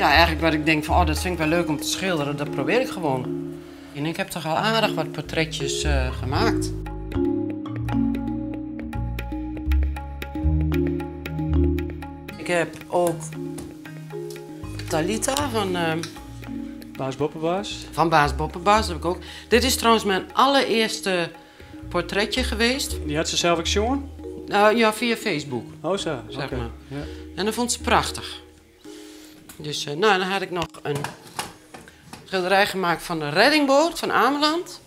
Ja, eigenlijk wat ik denk van, oh, dat vind ik wel leuk om te schilderen, dat probeer ik gewoon. En ik heb toch al aardig wat portretjes gemaakt. Ik heb ook Talita van Baas Boppebaas. Van Baas Boppebaas heb ik ook. Dit is trouwens mijn allereerste portretje geweest. Die had ze zelf ook sjoen? Ja, via Facebook. Oh zo, zeg oké. maar. Ja. En dat vond ze prachtig. Dus dan had ik nog een schilderij gemaakt van de reddingboot van Ameland.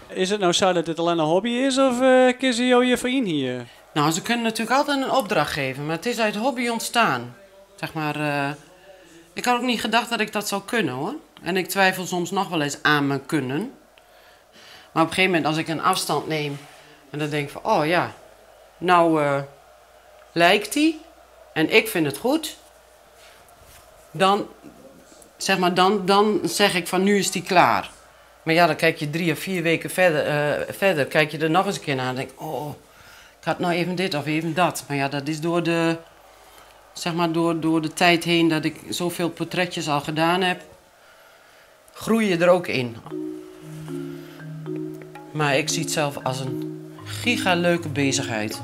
Is het nou zo dat dit alleen een hobby is of kiezen jou je vriend hier? Nou, ze kunnen natuurlijk altijd een opdracht geven, maar het is uit hobby ontstaan. Ik had ook niet gedacht dat ik dat zou kunnen, hoor. En ik twijfel soms nog wel eens aan mijn kunnen. Maar op een gegeven moment, als ik een afstand neem en dan denk ik van, oh ja, nou lijkt die en ik vind het goed. Dan, zeg maar, dan, dan zeg ik van, nu is die klaar. Maar ja, dan kijk je 3 of 4 weken verder, kijk je er nog eens een keer naar en denk ik, oh, ik had nou even dit of even dat. Maar ja, dat is door de, zeg maar, door, door de tijd heen dat ik zoveel portretjes al gedaan heb, groei je er ook in. Maar ik zie het zelf als een gigaleuke bezigheid.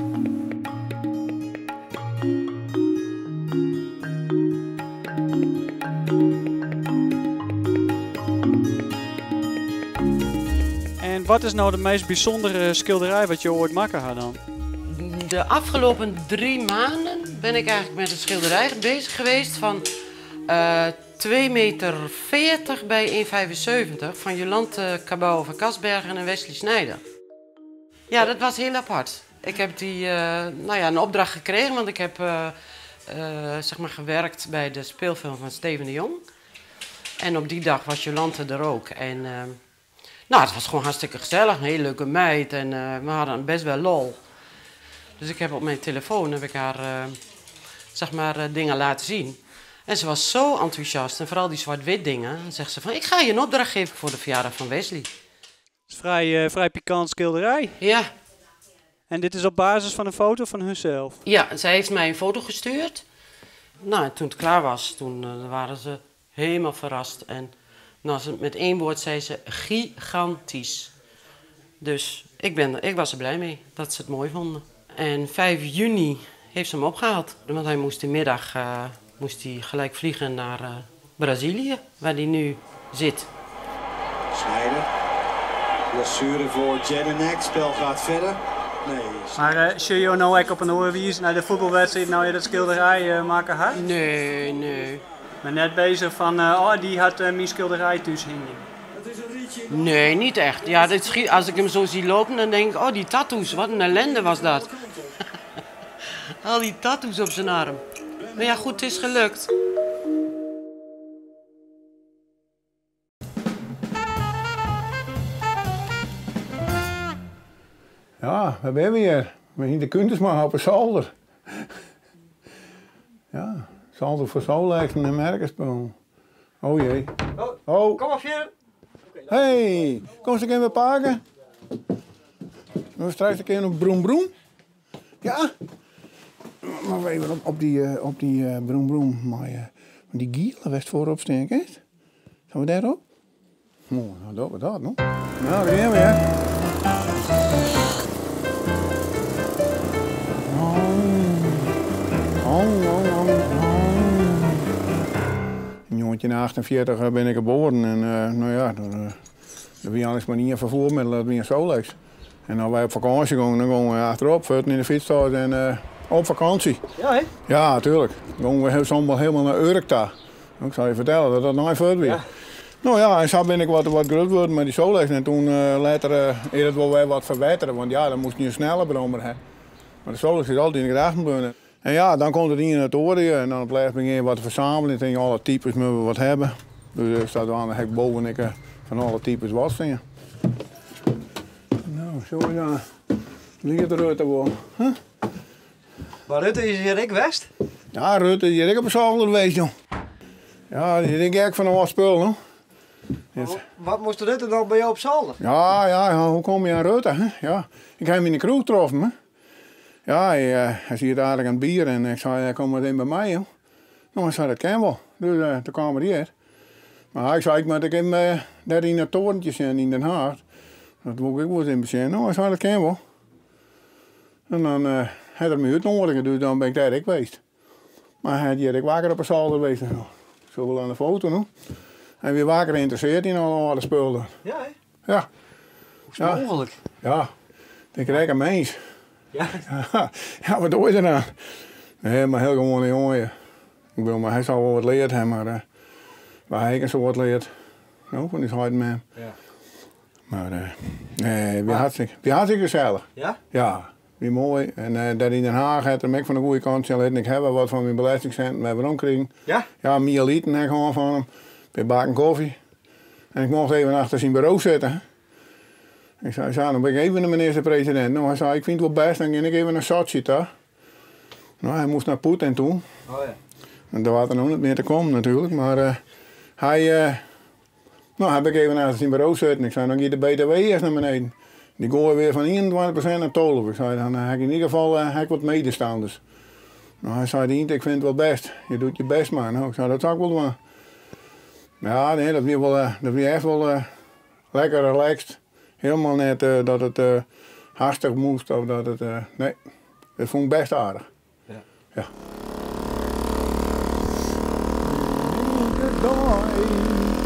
En wat is nou de meest bijzondere schilderij wat je ooit maken had dan? De afgelopen 3 maanden ben ik eigenlijk met een schilderij bezig geweest van twee meter veertig bij 1,75 van Jolante Cabau van Kasbergen en Wesley Sneijder. Ja, dat was heel apart. Ik heb een opdracht gekregen, want ik heb gewerkt bij de speelfilm van Steven de Jong. En op die dag was Jolante er ook. En het was gewoon hartstikke gezellig, een hele leuke meid en we hadden best wel lol. Dus ik heb op mijn telefoon heb ik haar dingen laten zien. En ze was zo enthousiast en vooral die zwart-wit dingen. Dan zegt ze van, ik ga je een opdracht geven voor de verjaardag van Wesley. Het is vrij pikant schilderij. Ja. En dit is op basis van een foto van hunzelf? Ja, zij heeft mij een foto gestuurd. En toen het klaar was, toen waren ze helemaal verrast. En met 1 woord zei ze, gigantisch. Dus ik was er blij mee dat ze het mooi vonden. En 5 juni heeft ze hem opgehaald. Want hij moest die middag gelijk vliegen naar Brazilië, waar hij nu zit. Sneijder. Blessure voor Jedinak. Spel gaat verder. Nee. Maar zie je nou ook op een oorwies naar de voetbalwedstrijd nou je dat schilderij maken had? Nee, nee. Maar net bezig van, oh, die had mijn schilderij thuis hingen. Nee, niet echt. Ja, dit schiet, als ik hem zo zie lopen, dan denk ik, oh, die tattoos, wat een ellende was dat. Al die tattoos op zijn arm. Maar ja, goed, het is gelukt. Ja, waar ben we hier? We zijn de Kuntersma op een zolder. Ja, zolder voor Solex en merkenspul. Oh jee. Oh, Oh. Kom op, hier. Hey, kom eens een keer met pakken. We straks een keer op broem broem. Ja. Maar even op die broem broem. Maar die gielen west voorop staan, hè? Gaan we daarop? Oh, nou doen we dat, no? Nou, daar gaan we, hè. Oh. Oh, oh, oh, oh. In 1948 ben ik geboren en dan was eigenlijk maar niet een vervoermiddel, dat was een Solex. En als wij op vakantie gingen, dan gingen we achterop, voeten in de fietstas en op vakantie. Ja, hè? Ja, natuurlijk. Dan gingen we soms wel helemaal naar Urk daar. Ik zal je vertellen dat dat nooit voort was. Ja. En zo ben ik wat groot geworden met die Solex. En toen later is het wel weer wat verbeteren, want dan moest je een snelle brommer hebben. Maar de Solex is altijd in de gedachten gebleven. En dan komt het in het oordeel en dan blijft ik wat verzamelen. Ik denk, alle types moeten we wat hebben. Dus er staat aan de hek boven ik van alle types wat vinden. Nou, zo is dat. Ligt Rutte wel. Huh? Maar Rutte is hier ik West? Ja, Rutte is hier ik op zolder geweest, joh. Ja, die denk ik van een spul, hoor. Maar wat moest Rutte dan bij jou op zolder? Ja, ja, ja, hoe kom je aan Rutte, hè? Ja, ik heb hem in de kroeg getroffen, hè. Ja, hij ziet aardig aan het bier en ik zei, hij komt meteen bij mij, joh. No, hy sei, dat kin wol. Dus uh, toen kwam er hjir. Mar ik sei, ik moat ek even uh, dêr yn dat torentje sjen yn Den Haag. Dat wol ik ek wol ris even sjen. No, hy sei, dat kin wol. En dan uh, hat er my útnoadige, dus dan bin ik dêr ek west. Mar hy hat hjir ek wakker op 'e solder west. No, zo wel aan de foto, no. Hy wie wakker geïnteresseerd yn alle âlde spullen. Ja, hè? Ja. Hoe is it mooglik? Ja, ik rek in mens. Ja? Ja, wat doe je der dan? Nee, mar hiel gewoane jongen. Ja. Ik bedoel, mar hy sil wol wat leard ha, mar uh, wy ha ek in soad leard. No, fan ús heit en mem. Ja. Mar uh, nee, wie hartstikke, wie hartstikke gesellich. Ja? Ja, wie moai. En uh, dêr yn Den Haag hat er my ek fan de goede kant sjen litten. Ik ha wer wat fan myn belestingsinten wer weromkrigen. Ja? Ja, miel iten ha ik hân fan him. Pear bakken kofje. En ik mocht even achter syn buro sitte. Ik sei, sa, dan bin ik even de minister-president. No, hy sei, ik fyn it wol bêst, dan gean ik even nei Sotsji ta. No, hy moast nei Poetin toe. Oh ja. En dêr waard er no net mear te kommen natuerlik, mar uh, hy, uh, no, hy bin ik even achter syn buro sitten. Ik sei, dan giet de BTW earst nei beneden. Dy goaie wer fan 21% nei 12. Ik sei, dan ha ik yn ieder gefal uh, ha ik wat medestanders. No, hy sei, Dient, ik fyn it wol bêst. Je doet je best maar. No, ik sei, dat sil ik wol dwaan. Ja, nee, dat wie, wol, dat wie echt wol uh, lekker relaxed. Hielendal net uh, dat it uh, hastich moast of dat it. Uh, nee, dat fûn ik bêst aardich. Ja. Ja. Dei.